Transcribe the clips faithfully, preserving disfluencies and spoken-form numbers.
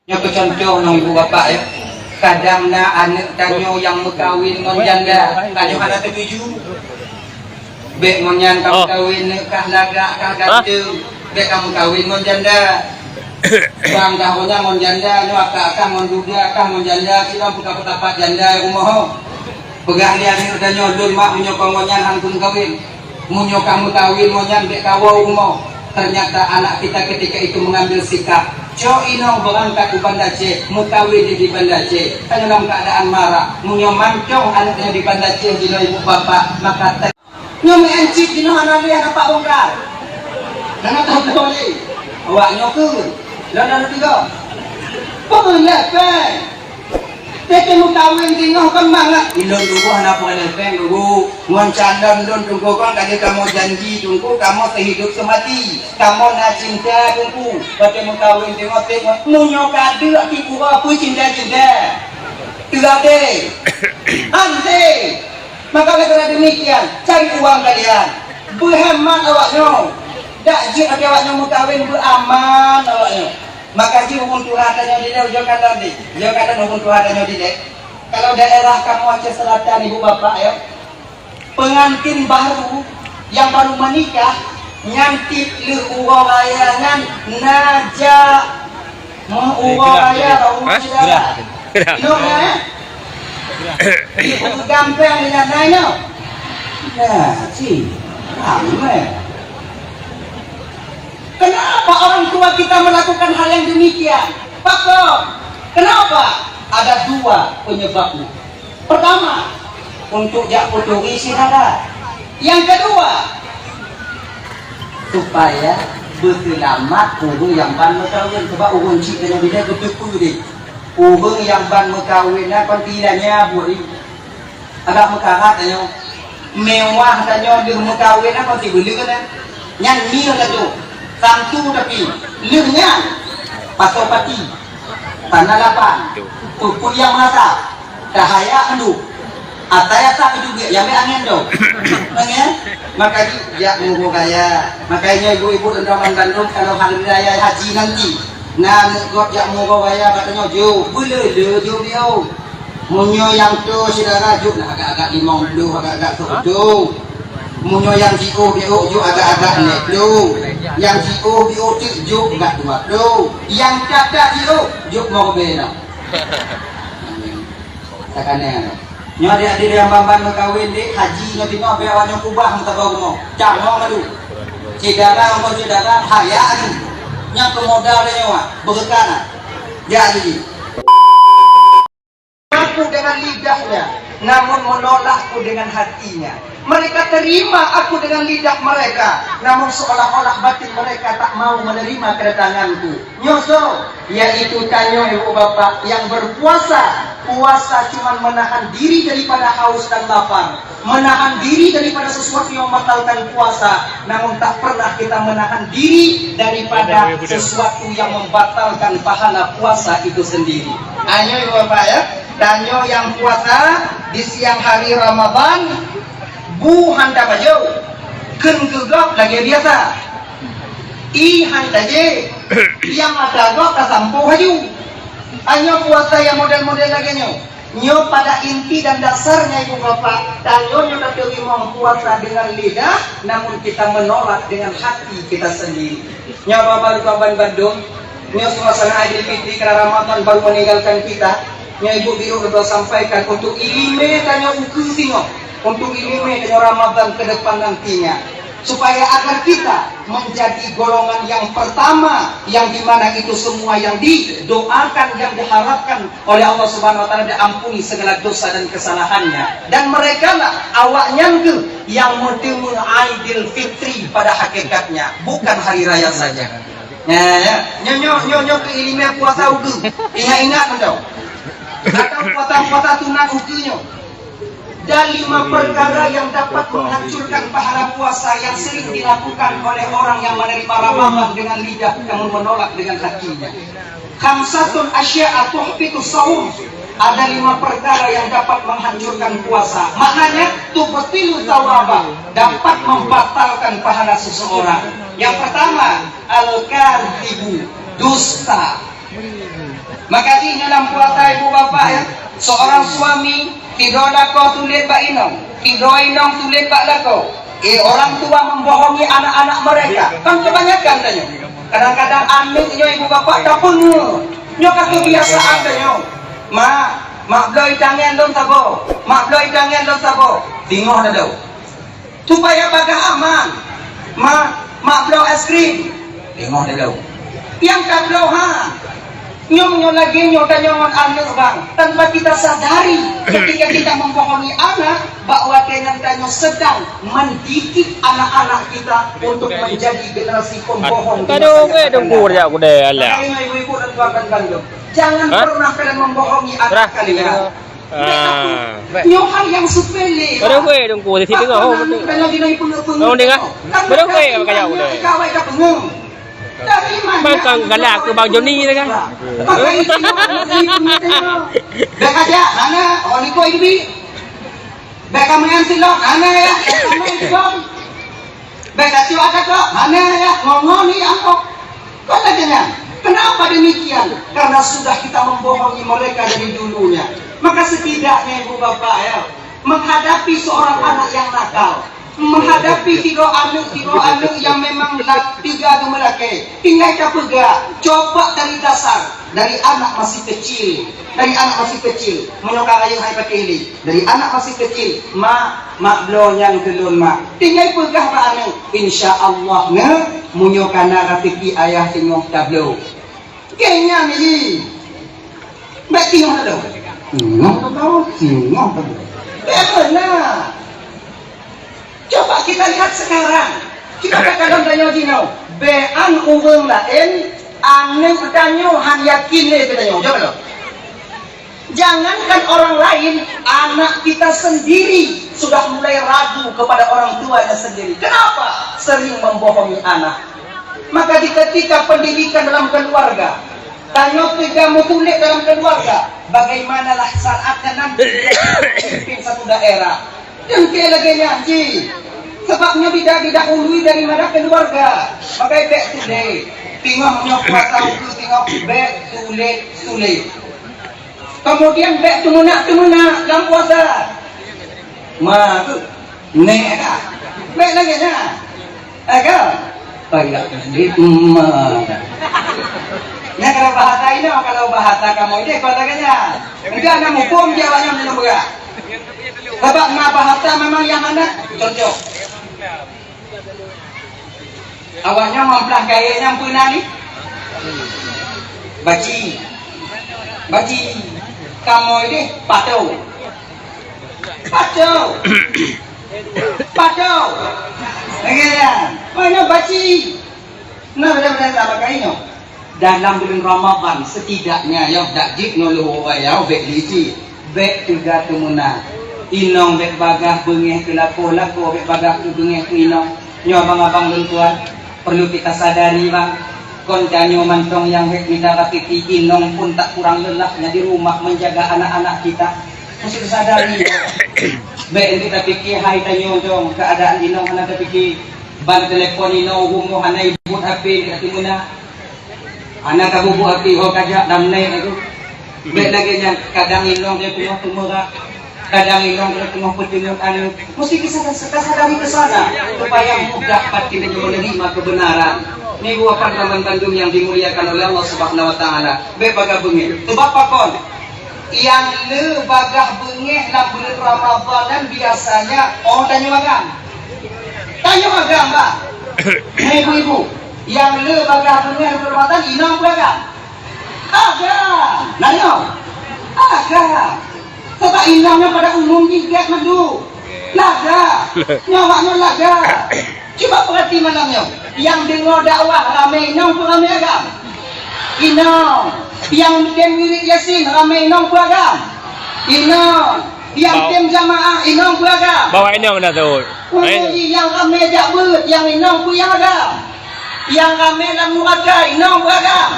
Nyoe keu contoh nyoe ibu bapak ya. Kadang na aneuk tanyoe nyang meukawen ngon janda, tanyoe hana teutuju. Bèk ngon nyan ka meukawen neuk kah lagak kah ganteng. Bèk ka meukawen ngon janda. Bang kah ngon janda, nyoe akak kah ngon duda kah ngon janda, sidroe peuka peutapat janda rumoh. Peugah lé aneuk tanyoe, "Lôn mak, meunyoe kon ngon nyan han keu meukawen." Meunyoe ka meukawen ngon nyan bèk kawoe u rumoh, ternyata anak kita ketika itu mengambil sikap, "Cok inong beurangkat u Banda Aceh, meukawen di Banda Aceh." Tanyoe lam keuadaan marah. Meunyoe mantong aneuk nyoe di Banda Aceh jinoe ibu bapak, maka te-, nyoe meu'en cit jinoe hana lé hana pat bongkar. Hana tahu lé. Awak nyoe keu lôn hana tiga. Peue lé pèng? Teuka meukawen singoh kon mangat. Ilôn dulu hana peureulèe pèng dulu. Ngon calon lôn teungku kon ka lheueh kamoe janji teungku, kamoe seuhidup seumati. Kamoe na cinta teungku. Watèe meukawen singoh teuk meunyoe ka deuek tipu peue cinta-cinta. Teugadée. Anté. Maka oleh karena demikian, cari uang kalian. Beuhemat awak nyoe. Dak jeuet watèe awak nyoe meukawen beuaman awak nyoe. Maka jih huköm Tuhan tanyoe dilèe, ujoe kalon deh. Ujoe kalon huköm Tuhan tanyoe dilèe. Kalau daerah kamoe Aceh Selatan, ibu bapak ya, pengantin baru yang baru menikah, nyan tiep lheueh uroe raya nyan na jak meu-, uroe raya bak uroe syedara. Inong nyan, eh? Di gampang nyan na inong. Nah, si. Ramai. Kenapa orang tua kita melakukan hal yang demikian? Pakon? Kenapa? Ada dua penyebabnya. Pertama, untuk jak puturi syedara. Yang kedua, supaya beuseulamat ureueng nyang ban meukawen. Sebab ureueng chik keunoe bidai geuteupeue deh. Ureueng nyang ban meukawen na kon tilanya buet. Agak meukarat tanyoe. Mewah tanyoe lheueh meukawen na kon tibeuleu na. Nyan mie tanyoe. Santu tapi lheueh nyan pasoe pati. Tanah lapang. Pupuk yang merata. Cahaya endu. Atai asak itu dia yang ambil angin tu. Angin. Maka di jak meugo gaya. Makanya ibu-ibu dan teman gandum kalau hari raya haji nanti. Nah, aneuk gob jak meugo gaya bak tanyoe jok. Beuleu-leu jok biôh. Meunyoe nyang toe syedara jok na agak-agak limong ploh, agak-agak seuôt. Meunyoe nyang jiôh biôh jok agak-agak lhèe ploh. Nyang jiôh biôh teuk jok agak dua ploh. Nyang ka-ka jiôh jok meureubeue na. Takane. Nyoe adik-adik nyang ban-ban meukawen dek haji nyoe tinoe bèk awak nyoe kubah meusaboh rumoh. Cak nyoe malu. Syedara ngon syedara haya aju. Nyang keu modal nyoe, beureukat na. Jak aju jih. Aku dengan lidahnya, namun menolakku dengan hatinya. Mereka terima aku dengan lidah mereka, namun seolah-olah batin mereka tak mau menerima kedatanganku. Nyoe soe, yaitu tanyoe ibu bapak yang berpuasa. Puasa cuman menahan diri daripada haus dan lapar, menahan diri daripada sesuatu yang membatalkan puasa, namun tak pernah kita menahan diri daripada sesuatu yang membatalkan pahala puasa itu sendiri. Nyoe ibu bapak ya, tanyoe nyang puasa di siang hari Ramadan, bu han tapajoh, kheun keu gob lagèe biasa. Ié han tajép, nyang mata gob tasampôh laju. Nyoe puasa nyang model-model lagèe nyoe. Nyoe pada inti dan dasarnya ibu bapak, tanyoe nyoe tateurimong puasa dengan lidah, namun kita menolak dengan hati kita sendiri. Nyoe Bapak Ibu kawan bandum, nyoe suasana Aidil Fitri karena Ramadan baru meninggalkan kita. Nyoe ibu biôh sampaikan untuk ileumèe tanyoe ukeue singoh, untuk ileumèe tanyoe Ramadan ke depan nantinya. Supaya agar kita menjadi golongan yang pertama, yang di mana itu semua yang didoakan, yang diharapkan oleh Allah Subhanahu wa Taala diampuni segala dosa dan kesalahannya. Dan merekalah awaknyan keuh yang meuteumé Aidil Fitri pada hakikatnya, bukan hari raya saja. Nah, ya. Nyoe, nyoe, nyoe, nyoe keuh ileumèe puasa ukeue. Ingat-ingat, mantong. Atau puasa-puasa sunat ukeue nyoe. Dan lima perkara yang dapat menghancurkan pahala puasa yang sering dilakukan oleh orang yang menerima Ramadan dengan lidah namun menolak dengan hatinya. Khamsatun asya'a tuhbitus shaum. Ada lima perkara yang dapat menghancurkan puasa. Maknanya, tubtilu tsawabah, dapat membatalkan pahala seseorang. Yang pertama, al-kadhibu, dusta. Maka jih nyoe lam puasa, ibu bapak, ya, seorang suami tidroe lakoe sulet bak inong, tidroe inong sulet bak lakoe. Eh, orang tua membohongi anak-anak mereka. Kan kebanyakan tanyoe. Kadang-kadang aneuk nyoe, ibu bapak, tapeungeuh. Nyoe ka kebiasaan tanyoe. "Mak, mak bloe tangan lôn saboh. Mak bloe tangan lôn saboh." Singoh dah dong. Supaya bagaih aman. "Mak, mak bloe es krim." Teungoh dulu. Nyang ka bloe ha. Nyoe, nyoe lagèe nyoe tanyoe ngon aneuk bang. Tanpa kita sadari, ketika kita membohongi anak, bak watèe nyan tanyoe sedang mendidik anak-anak kita untuk menjadi generasi pembohong di masa yang akan datang. Makanya, ibu-ibu dan tuan-tuan bandum, jangan pernah kalian membohongi anak kalian. Ah. Nyoe hal nyang sepele. Padahai weh, Teungku, di sini tengah, oh, betul. Padahai weh, apa kaya udah. Tapi mana? Bang, kang galak ke Bang Joni ni kan? Bèk aja, hana, oh, ni kok ini. Bèk kamu yang silap, hana ya, hana itu. Bèk kacau ada kok, hana ya, ngomong ni apa? Kan lagèe nyan. Kenapa demikian? Karena sudah kita membohongi mereka dari dulunya. Maka setidaknya ibu bapak ya, menghadapi seorang anak yang nakal, menghadapi tiga anak, tiga anak yang memang la-, tiga gemelakè, tinggai tapeugah, coba dari dasar, dari anak masih kecil, dari anak masih kecil, meunyoe ka rayeuk hai patéh lé. Dari anak masih kecil, "Mak, mak bloe nyan keu lôn, Mak." Tinggai peugah bak aneuk, "Insya Allah, Neuk, meunyoe ka na raseuki ayah singoh tabloe." Keu nyan jih. Bèk singoh tabloe. Singoh tabloe, singoh tabloe. Bèk pernah. Coba kita lihat sekarang. Kita kadang tanyoe jinoe, bèk an ureueng laén, aneuk tanyoe han yakin lé keu tanyoe. Coba lo. Jangankan orang lain, anak kita sendiri sudah mulai ragu kepada orang tuanya sendiri. Kenapa? Sering membohongi anak. Maka di ketika pendidikan dalam keluarga, tanyoe teuga meutulék dalam keluarga, bagaimanalah saat nanti pimpin satu daerah. Nyang keu lagèe nyan jih. Sebab nyoe dida-, didahului daripada keluarga. Maka bèk tulék. Teungoh nyoe puasa ukeue teungoh bèk tulék-tulék. Kemudian bèk teumeunak-teumeunak lam puasa. Ma tu. Nèk ka. Bèk lagèe nyan. Eh, ka? Payak di emak. Nyan kalau bahasa inoe, kalau bahasa kamoe deh, kalau lagèe nyan. Enggak, na muphom jih awak nyan minum beurah. Sabab na bahasa memang nyang hana cocok. Awak nyan meumplah gaya nyang peue na ni? Baci. Baci. Kamoe deh, pato. Pato. Pato. Lagèe nyan. Mana baci? Nah, benar-benar tak pakai nyoe. Dalam bulan Ramadhan, setidaknya, ya, dak jeuet ngon leuhô, ya, bèk licik, bèk teuga teumeunak. Inong bèk bagaih beungèh keu lakoe, lakoe bèk bagaih keu beungèh keu inong. Nyoe abang-abang lôn tuan, perlu kita sadari, bang. Kon tanyoe mantong nyang hèk mita raseuki, inong pun tak kurang lelah nya di rumah menjaga anak-anak kita. Mesti sadari, ya. Bèk lé tapike hai tanyoe dong, keuadaan inong hana tapike. Ban telepon inong, rumoh hana ibuet H P, tak teumeunak. Hana kabubuet api ho kajak dam nèk tu. Bèk lagèe nyan, kadang inong dia teungoh teumeurak, kadang inong dia teungoh peuteungeut aneuk. Mesti kita sadari ke sana supaya mudah batin untuk menerima kebenaran. Ni dua pantang bandum yang dimuliakan oleh Allah Subhanahu wa Taala. Bèk bagaih beungèh. Sebab pakon? Nyang le bagaih beungèh lam bulan Ramadhan nyan biasanya oh tanyoe agam. Tanyoe agam, bah. Hei ibu-ibu, nyang le bagaih beungèh lam bulan Ramadhan inong peue agam? Agam. Nah, nyoe. Agam. Sebab inong nyan pada umum jih gèt mandum. Lagak. Nyoe awak nyoe lagak. Cuba peurati malam nyoe. Nyang deungoe dakwah ramè inong peue ramè agam? Inong. Nyang tem wirid Yasin ramè inong peue agam? Inong. Nyang tem jamaah inong peue agam? Bawa inong dah tu. Nyang ramè jak beuet, nyang inong peue nyang agam? Nyang ramè lam nuraka inong peue agam?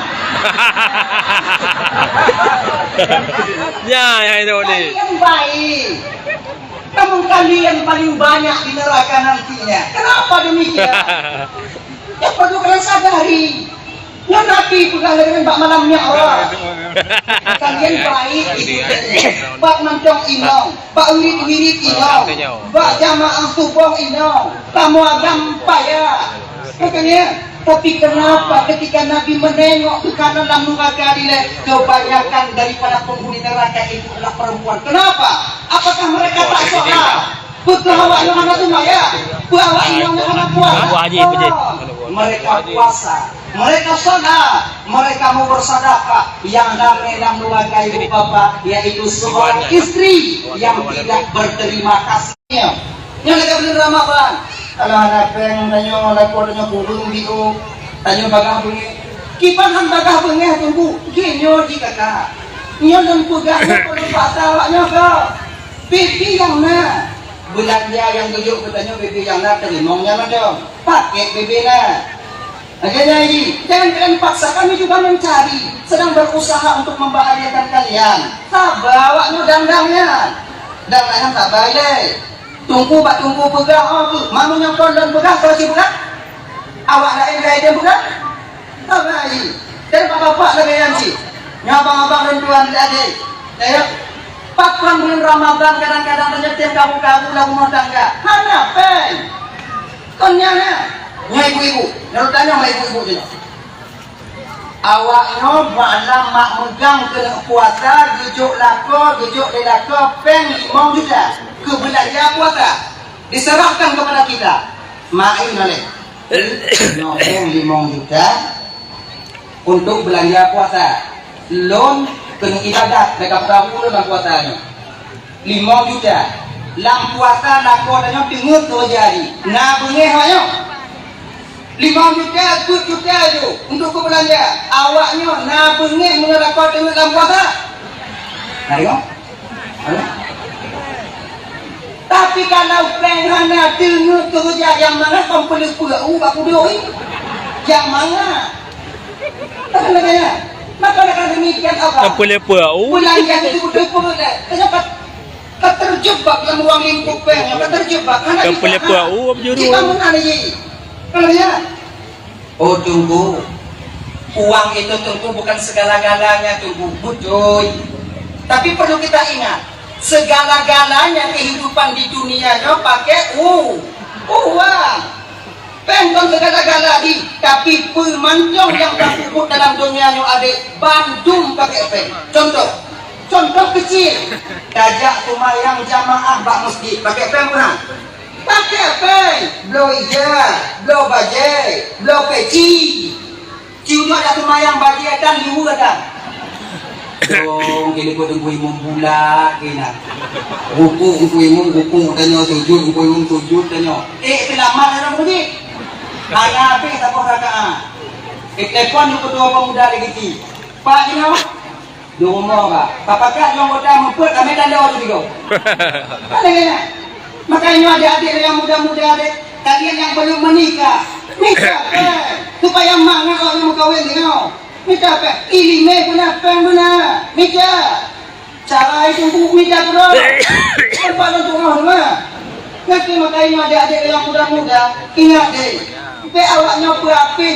Ya, ya, itu ni. Kalian baik. Namun kalian paling banyak di neraka nantinya. Kenapa demikian? Nyoe perlu kalian sadari. Nyoe Nabi peugah lagèe nyan bak malam Mi'raj. Kalian baik itu. Bak mantong inong, bak wirid-wirid inong, bak jamaah suboh inong, kamoe agam payah. Makanya, tapi kenapa ketika Nabi menengok ke kanan lam nuraka dilée, kebanyakan daripada penghuni neraka itu adalah perempuan? Kenapa? Apakah mereka tak sholat? Peue awak nyoe hana sumbayang? Peue awak nyoe hana puasa? Abu Haji, Haji. Mereka puasa, mereka sholat, mereka mau bersedekah. Yang ramai lam nuraka, ibu bapak, yaitu seorang istri yang tidak berterima kasih. Nyoe lagèe buleuen Ramadhan. Alah, hana péng tanyoe, lakoe tanyoe kureueng biôh. Tanyoe bagaih beungéh. Kiban han bagaih beungéh, Teungku. Geuh nyoe jih kakak. Nyoe lôn peugah nyoe keu lôn paksa awak nyoe keu. Bebe nyang na. Beulanja nyang geujok keu tanyoe bebe nyang na, teurimong nyan mantong. Pakèk bebe na. Lagèe nyan jih, jangan kalian paksa, kami juga mencari, sedang berusaha untuk membahagiakan kalian. Saba awak nyoe dang-dang nyan. Dang-dang nyan saba ilèe. Teungku bak Teungku peugah, oh, tu. Meunyoe kon lôn peugah, soe cit peugah? Awak laén-laén nyang peugah? Saba jih. Dan bapak-bapak lagèe nyan cit. Nyoe abang-abang lôn tuan lagèe. Ya. Pakon buleuen Ramadhan kadang-kadang tanyoe tem kabu-kabu lam rumoh tangga. Hana péng. Kon nyan, eh? Nyoe ibu-ibu, nyoe tanyong lé ibu-ibu nyoe. Awak nyoe malam mak meugang keuneuk puasa, geujok lakoe, geujok lé lakoe, péng limong juta keu beulanja puasa. Diserahkan kepada kita. Mak, ini naleh. Nyoe péng limong juta. Untuk beulanja puasa. Lôn keuneuk ibadat, meukapeugah ulôn lam puasa nyoe. Limong juta. Lam puasa lakoe tanyoe teungeut tu jadi. Na beungéh awak nyoe. Limong juta, peuet juta ju untuk keu beulanja. Awak nyoe na beungéh meunyoe lakoe teungeut lam puasa. Na deungö? Tapi kalau péng hana teungeut keureuja nyang mangat, kon peuleupeue u bak kudok, eh. Nyang mangat. Kan lagèe nyan. Maka dengan demikian apa? Kon peuleupeue u. Bulan yang itu betul-betul dah. Kenapa? Ka terjebak dalam ruang lingkup péng, ka terjebak. Hana bisa. Kon peuleupeue u, apa juru? Kita mengenai. Kan lagèe nyan. Oh, Teungku, uang itu, Teungku, bukan segala-galanya, Teungku. Betul. Tapi perlu kita ingat, segala-galanya kehidupan di dunia nyoe pakai u-, uang. Péng kon segala-gala di, tapi peue mantong nyang tapeubuet dalam dunia nyoe, adek, bandum pakai péng. Contoh, contoh kecil, tajak seumayang jamaah bak masjid, pakai péng bukan? Pakai péng, bloe ija, bloe bajèe, bloe peci. Ci ujoe jak seumayang bajèe tan, liweue tan. Dong, kini pun tunggu imum bulat, kena. Rukuk tunggu imum, rukuk tanyoe, sujud tunggu imum, sujud tanyoe. Eh, selamat dalam masjid. Hana habéh saboh rakaat. Eh, telepon dua pemuda lagi ci. Pak, you know, Di rumoh ka. Tapakat lôn kota meupeuet ramé tanda tu tiga. Kan lagèe nyan. Makanya adek-adek yang muda-muda deh, kalian yang belum menikah, nikah, eh, supaya mangat awak meukawen tengok. Nikah, eh, ilimé guna, péng guna. Nikah. Cara itu bu nikah terus. Tempat untuk rumah. Nanti makanya adek-adek yang muda-muda, ingat deh. Pe awak nyoe peurapih,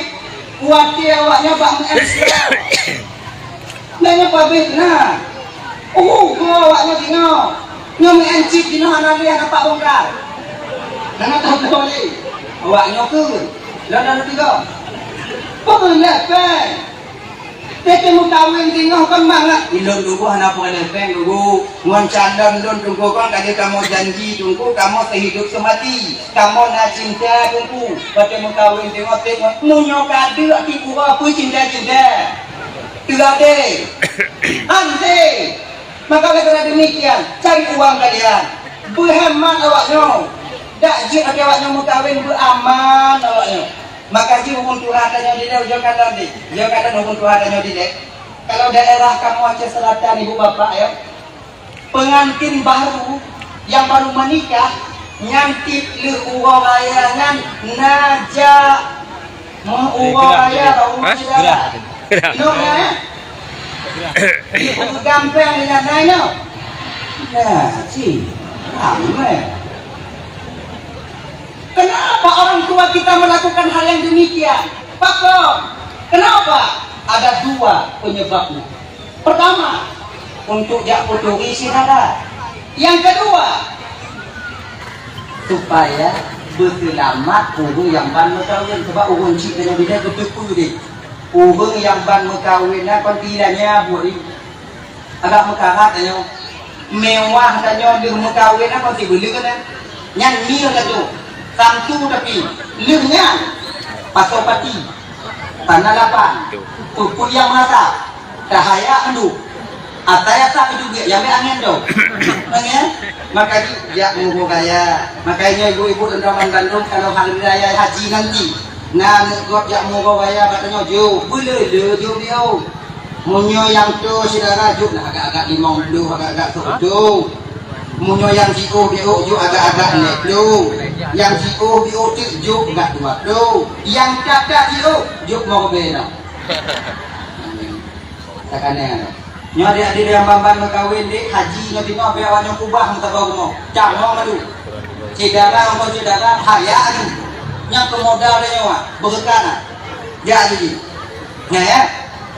kuatir awak nyoe bak M C. Nyan nyoe pabeh na. Oh, keu awak nyoe singoh. Nyoe meu'en cit jinoe hana lé, hana pat bongkar. Hana tahu lé. Awak nyoe keu. Lôn dah tiga. Peue lé péng? Teuka meukawen singoh kon mangat. Ilôn tuboh hana peureulèe péng, Teungku. Ngon calon lôn, Teungku, kon ka lheueh kamoe janji, Teungku, kamoe seuhidup seumati. Kamoe na cinta, Teungku. Watèe meukawen singoh, teuk ngon meunyoe ka deuek tipu, peue cinta-cinta. Teugadée. Anté. Maka oleh karena demikian, cari uang kalian. Beuhemat awak nyoe. Dak jeuet até awak nyoe meukawen, beuaman awak nyoe. Maka jih huköm Tuhan tanyoe dilèe, ujoe kalon deh. Ujoe kalon huköm Tuhan tanyoe dilèe. Kalau daerah kamoe Aceh Selatan, ibu bapak, ya, pengantin baru yang baru menikah, nyan tiep lheueh uroe raya nyan na jak meu-, uroe raya bak ureueng syedara. Gerah. Nyoe, eh? Di Gampeng nyan na inoe. Nah, ci. Ramé. Kenapa orang tua kita melakukan hal yang demikian? Pakon? Kenapa? Ada dua penyebabnya. Pertama, untuk jak puturi syedara. Yang kedua, supaya beuseulamat ureuëng nyang ban meukawen. Sebab ureuëng cit tanyoe bidai geuteupeue deh. Ureuëng nyang ban meukawen na kon tilanya buet ni. Agak meukarat tanyoe. Mewah tanyoe deuh meukawen na kon tibeuleuh na. Nyan mie tanyoe. Samsu tapi leuh nyan pasoe pati. Tanah lapang. Pupuk yang masak. Cahaya endu. Atai asap itu dia yang ambil angin tu. Angin. Maka di jak murah raya. Makanya ibu-ibu dan teman bandung kalau hari raya haji nanti. Nah, nak jak murah raya katanya jo. Boleh le jo dia. Munyo yang tu saudara juk nak agak-agak limong puluh, agak-agak tu tu. Munyo yang jiôh biôh juk agak-agak lima puluh. Yang jiôh biôh tu juk agak dua puluh. Yang tak tak jiôh juk mau bela. Takana. Nyoe adik-adik nyang ban-ban meukawen dek haji nyoe tinoe pih awak nyoe kubah meusaboh rumoh. Cak nyoe madu. Syedara ngon syedara haya adu. Nyang keu modal nyoe beureukat na. Jak lagi. Nyoe ya.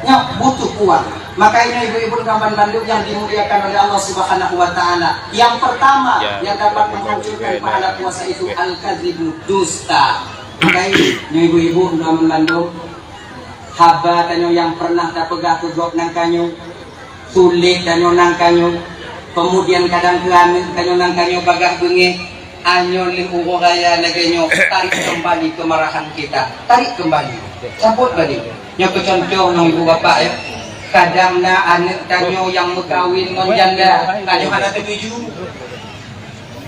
Nyoe butuh uang. Makanya ibu-ibu dan bandum yang dimuliakan oleh Allah Subhanahu wa taala. Yang pertama yang dapat menghancurkan pahala puasa itu al-kadzibu, dusta. Makanya ibu-ibu dan bandum Haba tanyoe nyang peureunah tapeugah keu gob nang tanyoe, sulet tanyoe nang tanyoe, keumudian kadang keu aneuk tanyoe nang tanyoe bagaih beungéh, anyoe lheueh uroe raya lagée nyoe tarik keumbali keumarahan kita, tarik keumbali, cabot balik. Nyoe keu cuntoh ngon ibu bapak ya, kadang na aneuk tanyoe nyang meukawen ngon janda, tanyoe hana teutuju.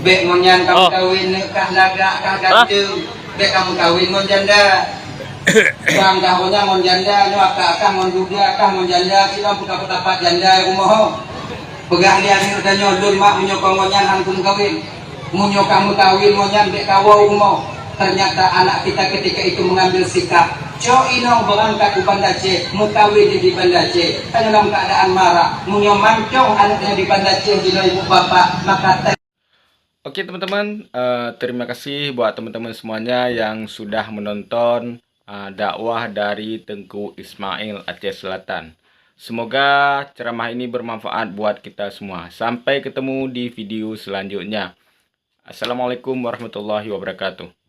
Bék ngon nyan ka meukawen neuk kah lagak kah ganteng. Bék ka meukawen ngon janda. Bang dah ngon nyan ngon janda nyoe akah-akah ngon duda kah ngon janda sidang peuka-peuka pat janda rumoh ho. Peugah lé aneuk tanyoe lôn mak meunyoe ka ngon nyan han keu meukawen. Meunyoe ka meukawen ngon nyan bék kawoe rumoh. Ternyata anak kita ketika itu mengambil sikap, cok inong beurangkat u Banda Aceh, meukawen di Banda Aceh. Tanyoe dalam keadaan marah. Meunyoe mantong aneuk tanyoe di Banda Aceh jinoe ibu bapak, maka Oke teman-teman, eh, terima kasih buat teman-teman semuanya yang sudah menonton eh, dakwah dari Tengku Ismail Aceh Selatan. Semoga ceramah ini bermanfaat buat kita semua. Sampai ketemu di video selanjutnya. Assalamualaikum warahmatullahi wabarakatuh.